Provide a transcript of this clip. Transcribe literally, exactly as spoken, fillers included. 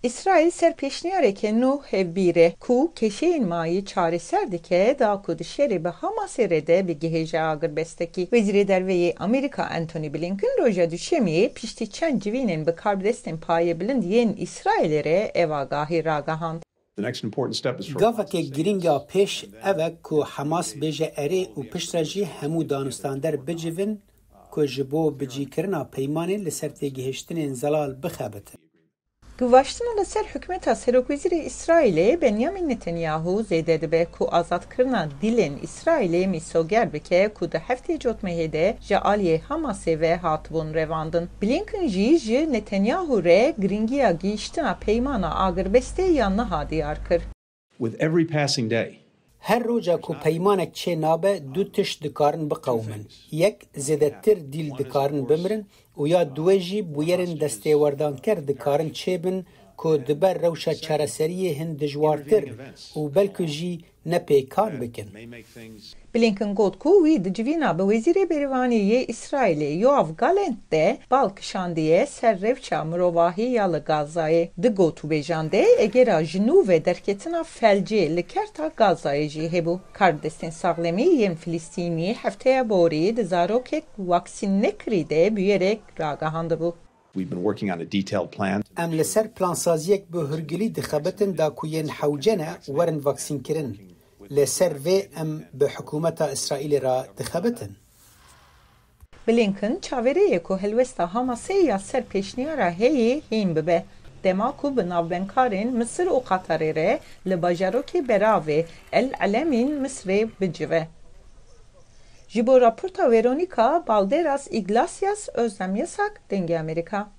Îsraîl ser pêşniyareke nû hevbîr e, ku kêşeyên mayî çareser dike, da ku di şerê bi Hamasê re de bigihêje agirbestekî. Wezîrê Derve yê Amerîka Antony Blinken roja Duşemiyê piştî çend civînên bi karbidestên payebilind yên Îsraîlê re ev agahî ragihand. Gaveke girîng a pêş ev e ku Hamas bêje erê û piştre jî hemû danûstander bicivin ku ji bo bicîkirina peymanê li ser têgihiştinên zelal bixebitin. Guvaştina li ser hikûmeta Serokwezîrê Îsraîlê Benyamin Netanyahu zêde dibe ku azadkirina dîlên Îsraîlê mîsoger bike ku di heftê cotmehê de ji aliyê Hamasê ve hatibûn revandin. Blinken jî ji Netanyahu re girîngiya gihîştina peymana agirbestê ya niha diyar kir. With every passing day, Her roja ku peymanek çê nabe, du tişt dikarin biqewimin. Yek, zêdetir dîl dikarin bimirin û ya duwê jî bûyerên destêwerdanker dikarin çêbin ku dibe rewşa çareseriyê hin dijwartir û belku jî nepêkan bikin. Blinken got ku wî di civîna bi Wezîrê Berîvanê yê Îsraîlê Yoav Gallant de bal kişandiye ser rewşa mirovahî ya li Gazayê. Di gotûbêjan de egera ji nû ve derketina felcê li kerta Gazayê jî hebû. Karbidestên saxlemî yên Filistînî hefteya borî di zarokek vaksînnekirî de bûyerek ragihandibû. We've been working on a detailed plan. Em li ser plansaziyek bi hurgilî dixebitin da ku yên hewce ne werin vaksînkirin. Li ser vê em bi hikûmeta Îsraîlê re dixebitin. Blinken çaverê ye ku helwesta Hamasê ya ser pêşniyara heyî hîn bibe, dema ku bi navbendkarên Misir û Qatarê re li bajarokê beravê El Elemîn Misrê bicive. Ji bo raporta Veronica Balderas Iglesias, Özlem Yasak, Dengê Amerîka.